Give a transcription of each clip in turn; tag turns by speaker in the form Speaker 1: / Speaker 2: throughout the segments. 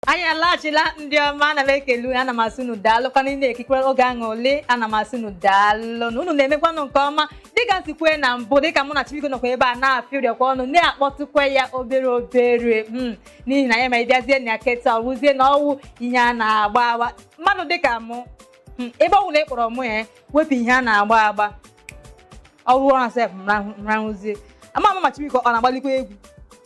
Speaker 1: Anyị alaghachila. Ndị ọma, ana m ekele unu, ana m asị unu daalụkwana. Ị na-ekikwere oge aṅụrị, ana m asị unu daalụ na unu na-emekwanụ nke ọma. Dịka nsikwe na mbụ, dịka mụ na Chibuike nọkwa ebe a na-afịa ụrịọkwa ọnụ, na-akpọtụkwa ya obere obere, n'ihi na ya ma ịbịazie na ya keta, ọwụzie na ọwụ ihe a na-agba agba. Mmadụ dịka mụ, ebe ọ bụla ị kpọrọ mụ, ya wepụ ihe a na-agba agba, ọrụ ọrụ sef mrahụzie. Ama ama ma Chibuike ọ na-agbalikwa egwu,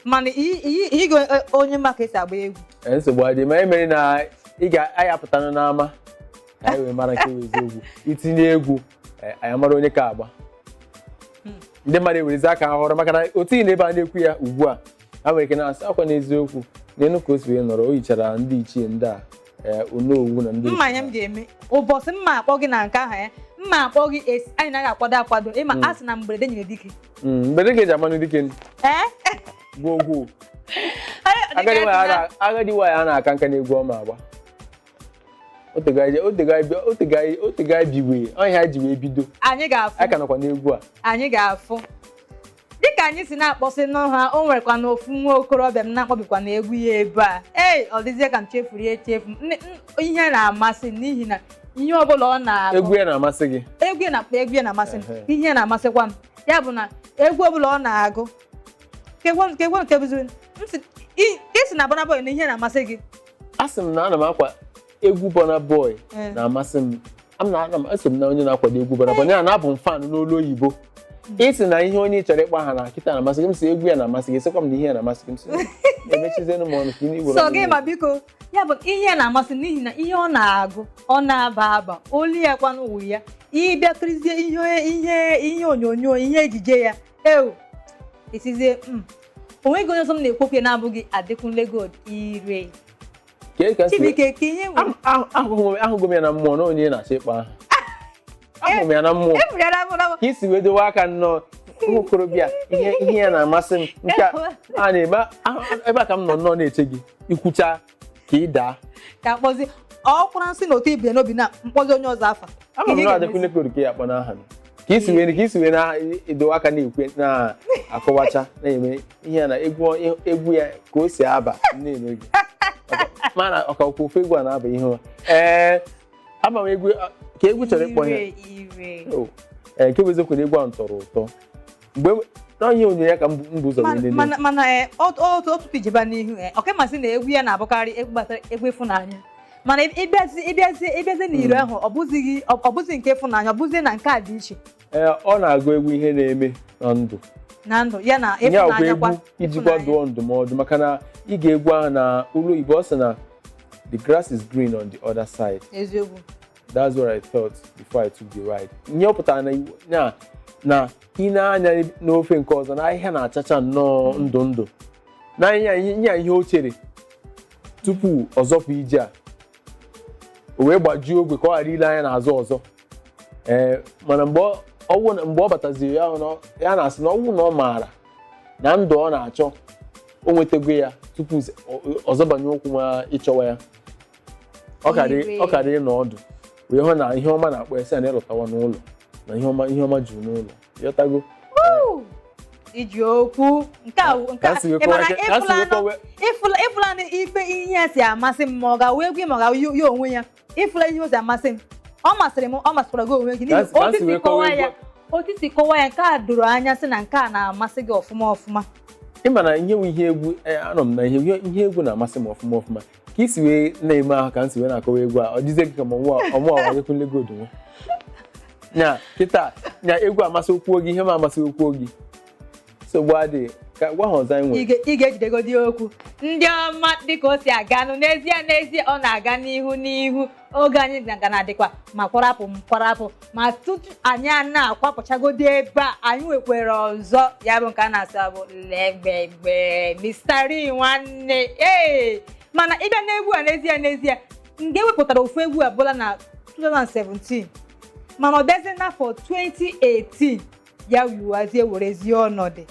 Speaker 1: mana iyi onye ma ka esi agba egwu.
Speaker 2: Ee, nsogbu adị, ma e mere na ị ga-anyị apụtanụ n'ama ka anyị wee mara nke bụ eziokwu. Itinye egwu, anyị amara onye ka agba. Ndị mmadụ ewerezi aka ha họrọ, maka na otu ị na-ebe a na-ekwu ya ugbu a, ha nwere ike na-asị akwa n'eziokwu n'elu ka o si wee nọrọ, o yichara ndị ichie ndị a, onowu na ndị
Speaker 1: mma ihe m ga-eme ụbọchị mma akpọ gị na nke ahụ ya, mma akpọ gị esi anyị naghị akwado akwado. Ịma a sị na mberede nyere dike.
Speaker 2: Mberede ka eji amanụ dike.
Speaker 1: Ee.
Speaker 2: Gwuo gwuo. Agadi nwaanyị a na-aka nka na-egwu ọma agba. Otego anyị biwe ọhịa anyị ji wee bido.
Speaker 1: Anyị ga-afụ.
Speaker 2: Anyị ka nọkwa n'egwu a.
Speaker 1: Anyị ga-afụ. Dịka anyị si na-akpọsị n'ọha, o nwekwa na ofu nwa okorobịa m na-akpọbikwa na egwu ya ebe a. Ee, ọ dịzie ka m chefuru ya echefu. Ihe na-amasị m, n'ihi na ihe ọbụla ọ na-agụ
Speaker 2: Egwu ya na-amasị gị?
Speaker 1: Egwu ya na egwu ya na-amasị m.
Speaker 2: Ehe.
Speaker 1: Ihe na-amasịkwa m ya bụ na egwu ọbụla ọ na-agụ kekwe nke bụziri m si isi na Burna Boy na ihe na-amasị gị.
Speaker 2: A sị m na ana m akwa egwu Burna Boy na-amasị m. Am na ana m eso m na onye na-akwado egwu Burna Boy, ya na abụ m fan n'olu oyibo. Isi na ihe onye ị chọrọ ịkpọ aha na kịta na-amasị gị, m si egwu ya na-amasị gị, sịkwa m na ihe ya na-amasị gị, m si emechizienụ m ọnụ ka ị were
Speaker 1: So gị ma biko, ya bụ ihe na-amasị m n'ihi na ihe ọ na-agụ, ọ na-aba aba, olu ya kwanụ wụ ya. Ịbịa kirizie ihe onyonyo, ihe ejije ya, ew, esizie onweghị onye ọzọ m na-ekwu okwu ya na-abụghị Adekunle Gold ire.
Speaker 2: Kee ka m si
Speaker 1: Chibuike, ka ihe nwere
Speaker 2: Ahụgo m ya na mmụọ na onye na-achọ ịkpọ aha. Ahụrụ m ya na mmụọ.
Speaker 1: Efuru ya na mmụọ.
Speaker 2: Ka isi wee dowe aka nnọọ, nwa okorobịa, ihe ya na-amasị m nke a a na-eme ebe a ka m nọ nnọọ na-eche gị ikwucha ka ị daa.
Speaker 1: Ka mkpọzi ọkwara nsị na otu ibe n'obi na mkpọzi onye ọzọ afa.
Speaker 2: Ama m
Speaker 1: Ihe
Speaker 2: na
Speaker 1: ga-emezi.
Speaker 2: Adekunle Gold ka ya akpọ n'aha m, ka isi wee na-edowe aka na-ekwe na-akọwacha na-eme ihe ya na egwu egwu ya ka o si aba na-eme gị, mana ọka okwu ofe egwu a na-aba ihe ọ. Ee, ama m egwu ka egwu chọrọ ịkpọ ya.
Speaker 1: Ire ire.
Speaker 2: Oh, ee, nke bụ eziokwu na egwu ahụ tọrọ ụtọ mgbe n'onye onyonyo ya ka m bụ ụzọ wee lelee.
Speaker 1: Mana ee, otu ijeba n'ihu, ee, ọka masị na egwu ya na-abụkarị egwu gbasara egwu ịfụnanya, mana ịbịazi n'iro ahụ, ọ bụzi nke ịfụnanya, ọ bụzi na nke a dị iche.
Speaker 2: Ee, ọ na-agụ egwu ihe na-eme na ndụ.
Speaker 1: Na ndụ ya na
Speaker 2: Nye ọkwa
Speaker 1: ịfụnanya kwa.
Speaker 2: egwu ijikwa
Speaker 1: Ịfụnanya.
Speaker 2: dụọ ndụmọdụ, maka na ige egwu ahụ na olu oyibo, ọ sị na the grass is green on the other side.
Speaker 1: Eziokwu.
Speaker 2: That's what I thought before I took the ride. Ihe ọ pụtara na ị na-anya n'ofe nke ọzọ na ahịhịa na-achacha nnọọ ndụ ndụ na ihe ihe o chere tupu ọ zọpụ ije a, o wee gbajie ogwe ka ọ ghara ile anya n'azụ ọzọ. Ee, mana mgbe mgbe ọ bataziri ya hụ na ya na-asị na ọnwụ na ọ maara na ndụ ọ na-achọ o nwetago ya tupu ọzọ banye ụkwụ ma ịchọwa ya, ọ karị ịnọ ọdụ wee hụ na ihe ọma na-akpọ ya, sị ya na ịlọtawa n'ụlọ na ihe ọma juru n'ụlọ, ịghọtago?
Speaker 1: Iji okwu nke a nke
Speaker 2: Ka
Speaker 1: a
Speaker 2: m si wee
Speaker 1: ị ma na
Speaker 2: ka m si wee
Speaker 1: ịfụlanụ ife ihe ya si amasị m, ma ọ ga-awụ egwu, ma ọ ga-awụ ya onwe ya. Ịfụla ihe o si amasị m, ọ masịrị m, ọ masịkwara gị onwe gị n'ihi
Speaker 2: Ka m
Speaker 1: otu
Speaker 2: si wee
Speaker 1: si kọwaa
Speaker 2: kọwaa
Speaker 1: ya,
Speaker 2: egwu
Speaker 1: otu si kọwaa ya, nke a doro anya sị na nke a na-amasị gị ọfụma ọfụma.
Speaker 2: Ị ma na ihe wụ ihe egwu, anọ m na ihe egwu na-amasị m ọfụma ọfụma. Ka isi wee na-eme ahụ, ka m si wee na-akọwa egwu a, ọ dịzie gị ka ma ọmụ Adekunle Gold nwe nya kịta nya egwu amasị okwuo gị, ihe ma amasị okwuo gị, nsogbu adịghị. Ka gwa ha ọzọ anyị nwere.
Speaker 1: Ị ga-ejidegodi okwu. Ndị ọma, dịka o si aganụ n'ezie n'ezie, ọ na-aga n'ihu n'ihu. Oge anyị ga na-adịkwa ma kwarapụ m kwarapụ, ma tutu anyị a na-akwapụchagodi ebe a, anyị nwekwara ọzọ, ya bụ nke a na-asị bụ legbegbe Mr. Lee nwanne. Ee, mana ịbịa n'egwu a, n'ezie n'ezie, nke ewepụtara ofu egwu abụla na 2017, mana ọ bịazie n'afọ 2018 ya yiwazie werezie ọnọdụ.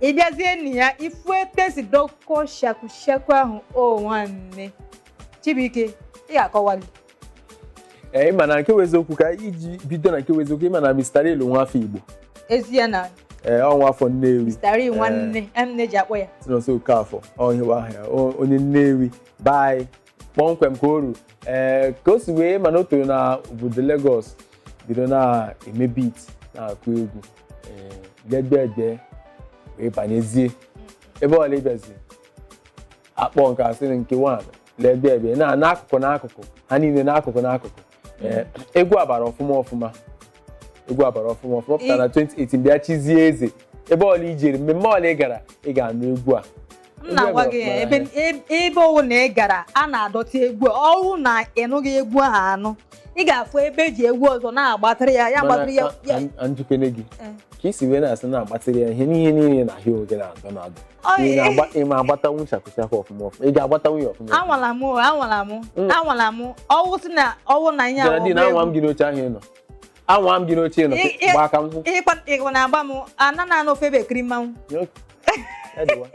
Speaker 1: Ị bịazie na ya ifu etesi dọkọ shakushaku ahụ. O nwanne Chibuike, ị ga-akọwali.
Speaker 2: Ee, ịma na nke bụ eziokwu, ka iji bido na nke bụ eziokwu, ịma na Mr. Elu nwa afọ Igbo.
Speaker 1: Ezie na
Speaker 2: Ee, ọnwa afọ Nnewi.
Speaker 1: Mr. Ri nwanne m na-eji akpọ ya.
Speaker 2: Chinonso Okafor, ọ ihe bụ aha ya. Onye Nnewi bye kpọmkwem ka o ru. Ee, ka o si wee mana o toro na obodo Lagos, bido na-eme beat, na-akụ egwu. Ee, gbegbe wee banyezie ebe ọla ịbịazi akpọ nke asịrị nke nwa legbe na n'akụkụ n'akụkụ ha niile, n'akụkụ n'akụkụ. Ee, egwu abara ọfụma ọfụma, egwu abara ọfụma ọfụma. Pụtara na 2018, bịa chizie eze. Ebe ọla ijere, mmemme ọla ị gara, ị ga-anụ egwu a.
Speaker 1: M na-agwa gị, ebe ọwụ na ị gara, a na-adọta egwu a. Ọwụ na ịnụghị egwu ahụ anụ, ị ga-afụ ebe eji egwu ọzọ na-agbatịrị ya, ya gbatịrị ya.
Speaker 2: Mana njikere gị ka isi wee na-asị na-agbatịrị ya ihe n'ihe niile na ahịa oge na-adọ na-adọ. Ị ma agbatanwu shakushaku ọfụma ọfụma? Ị ga-agbatanwu ya ọfụma ọfụma?
Speaker 1: Anwala m o, anwala m, anwala m. Ọwụ si na ọwụ na ihe
Speaker 2: Geraldine,
Speaker 1: ahụ
Speaker 2: anwa m gị n'oche ahụ ị nọ, anwa m gị n'oche ị nọ. Gbaa aka m hụ.
Speaker 1: Ịkwa na-agba m ana na anụ ofe ebe ekiri mmanwụ.
Speaker 2: Ya dịwa,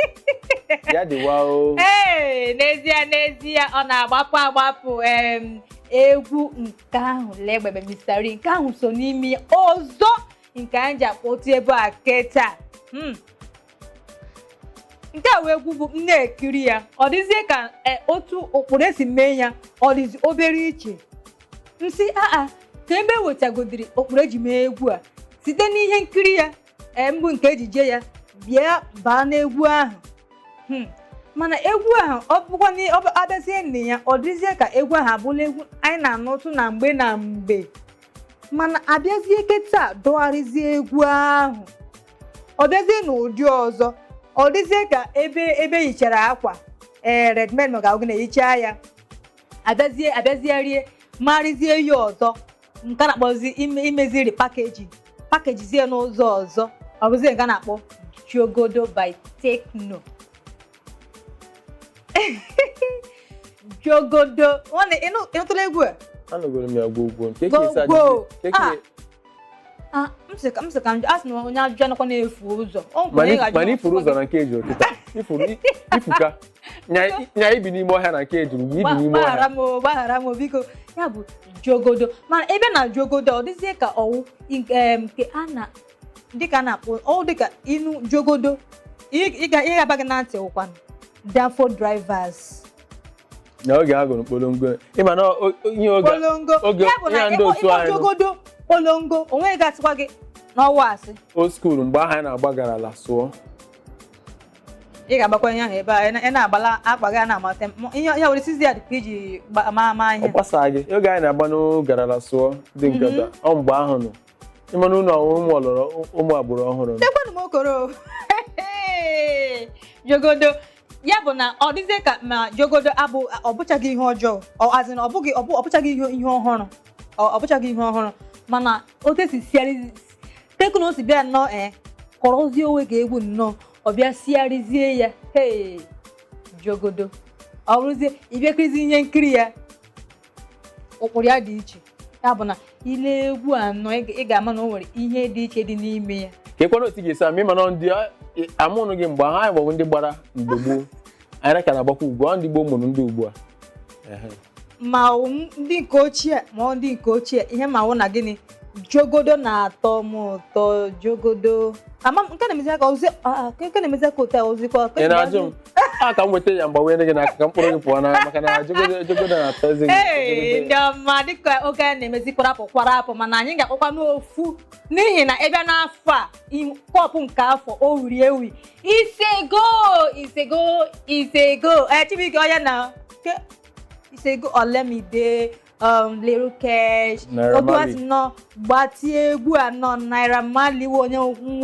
Speaker 2: ya dịwa o.
Speaker 1: Ee, n'ezie n'ezie, ọ na-agbapụ agbapụ. Egwu nke ahụ legbebe Mr. Ri, nke ahụ so n'ime ya. Ọzọ nke anyị ji akpọtụ ebe a kịta. Nke a wee egwu bụ m na-ekiri ya, ọ dịzie ka otu ụkpụrụ esi mee ya, ọ dịzi obere iche. Nsị aa ka ebe ewetagodiri ụkpụrụ eji mee egwu a site n'ihe nkiri ya, mbụ nke ejije ya bịa baa n'egwu ahụ. Mana egwu ahụ, ọ bụkwa na ọ abịazie nne ya, ọ dịzie ka egwu ahụ abụla egwu anyị na-anụtụ na mgbe na mgbe, mana abịazie kịta dọgharịzie egwu ahụ, ọ bịazie n'ụdị ọzọ, ọ dịzie ka ebe hichara akwa ee Redman ma ga na-ehicha ya, abịazie rie marịzie ya ọzọ, nke a na-akpọzi imezi repackaging, packagezie n'ụzọ ọzọ, ọ bụzie nke a na-akpọ Jogodo by Tekno. Jogodo nwanne, ịnụtụla egwu a?
Speaker 2: Anụgoro m ya gboo gboo nke ka esi
Speaker 1: Gboo gboo.
Speaker 2: ajụjụ nke ka.
Speaker 1: Ah, m sị ka m jụ, a sị na onye ajụjụ anọkwa na-efu ụzọ. O nwekwara
Speaker 2: Mana
Speaker 1: onye ga-ajụ.
Speaker 2: Mana ifuru ụzọ na nke ejuru kịta, ifuru ifuka nya ibi n'ime ọhịa na nke ejuru ibi n'ime
Speaker 1: Gbaghara
Speaker 2: ọhịa.
Speaker 1: m o, gbaghara m o, biko. Ya bụ Jogodo, mana ebe na Jogodo, ọ dịzie ka ọwụ nke a na dịka a na-akpọ ọwụ dịka ịnụ Jogodo, ịga-aba gị na ntị wụkwanụ Danfo drivers.
Speaker 2: Na oge a gụrụ mkpolongo, ịma na ihe oge
Speaker 1: Polongo.
Speaker 2: Oge
Speaker 1: Ya bụ na
Speaker 2: ihe ndị otu
Speaker 1: ịkpọ
Speaker 2: anyị nụ.
Speaker 1: Jogodo polongo, onweghị gasịkwa gị n'ọwa asị.
Speaker 2: Old school, mgbe ahụ anyị na-agba garala sụọ.
Speaker 1: Ị ga-agbakwa ihe ahụ ebe a ị na-agbala akpa gị a na-amata ihe ya were sizi ya dị ka iji ma
Speaker 2: Ọ
Speaker 1: ihe.
Speaker 2: gbasaa gị oge anyị na-agba n'garala sụọ dị nkata ọ mgbe ahụ nọ, ịma na ụlọ ụmụ ọlọrọ ụmụ agbụrụ ọhụrụ nọ.
Speaker 1: Ekwenụ m okoro Jogodo, ya bụ na ọ dịzie ka ma Jogodo abụ ọ bụchaghị ihe ọjọọ, ọ azị na ọ bụghị ọ bụchaghị ihe ọhụrụ, ọ bụchaghị ihe ọhụrụ, mana otu esi siarị Tekno si bịa nnọọ kọrọzie onwe ka egwu nnọọ ọ bịa siarịzie ya. Hey, Jogodo, ọ bụrụzie ịbịakirizi ihe nkiri ya, ụkpụrụ ya dị iche. Ya bụ na ile egwu anọ, ị ga-ama na o nwere ihe dị iche dị n'ime ya.
Speaker 2: Ka ekwana otu ị ga-esi ama, ịma na ndị amụnụ gị mgbe ahụ anyị gbagbo ndị gbara mgbe gboo, anyị ka na-agbakwa ugbu a, ndị gboo mụrụ ndị ugbu a. Ehe.
Speaker 1: Ma ọ ndị nke ochie ma ọ ndị nke ochie, ihe ma wụ na gịnị, Jogodo na-atọ m ụtọ. Jogodo ama m nke na-emezi aka ozi nke na-emezi aka otu a ozikwa.
Speaker 2: Ị na-ajụ m a ka m weta ya mgbanwe gị n'aka ka mkpụrụ gị pụọ n'anya, maka na jogodo jogodo na-atọzi gị.
Speaker 1: Ee,
Speaker 2: Jogodo.
Speaker 1: ndị ọma, dịka oge a na-emezi kwarapụ kwarapụ, mana anyị ga-akpọkwa n'ofu n'ihi na ịbịa n'afọ a cup nke afọ o wuri ewi, isego isego isego. Ee, Chibuike onye na isego Olamide, Little Cash.
Speaker 2: Naira
Speaker 1: Otu a
Speaker 2: Marley.
Speaker 1: si nọ gbatie egwu anọ, Naira Marley wụ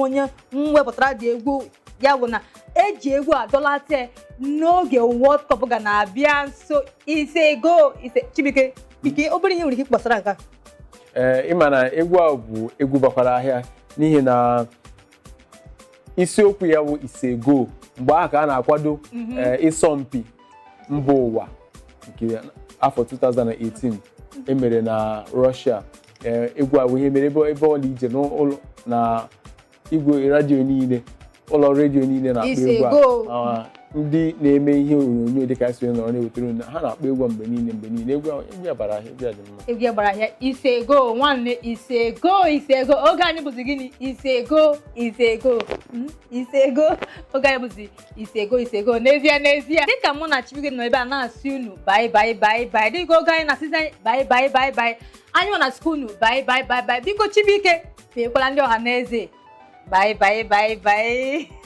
Speaker 1: onye mwepụtara dị egwu, ya bụ na eji egwu adọlata n'oge World Cup ga na-abịa nso. Isego ise. Chibuike, bike obere ihe nwere ike ịkpọsara nke a.
Speaker 2: Ee, ịma na egwu a bụ egwu bakwara ahịa n'ihi na isiokwu ya bụ isego mgbe ahụ ka a na-akwado ịsọmpi mba ụwa nke afọ 2018 emere na Russia. Ee, egwu a bụ ihe mere ebe ọla ije n'ụlọ na igwe redio niile, ụlọ redio niile na-akpọ egwu
Speaker 1: Isego.
Speaker 2: a. Ah, Ndị na-eme ihe onyonyo dịka esi wee nọrọ na-ewetara unu, ha na-akpọ egwu a mgbe niile, mgbe niile. Egwu egwu ya bara ahịa, egwu ya dị mma.
Speaker 1: Egwu ya gbara ahịa. Isego nwanne, isego, isego. Oge anyị bụzi gịnị? Isego, isego. Isego. Oge anyị bụzi isego, isego. N'ezie, n'ezie, dịka mụ na Chibuike nọ ebe a na-asị unu bye bye bye bye, dịka oge anyị na-asịzi anyị bye bye bye bye, anyị nọ na school unu bye bye bye bye. Biko, Chibuike, feekwala ndị ọha na eze bye bye bye bye.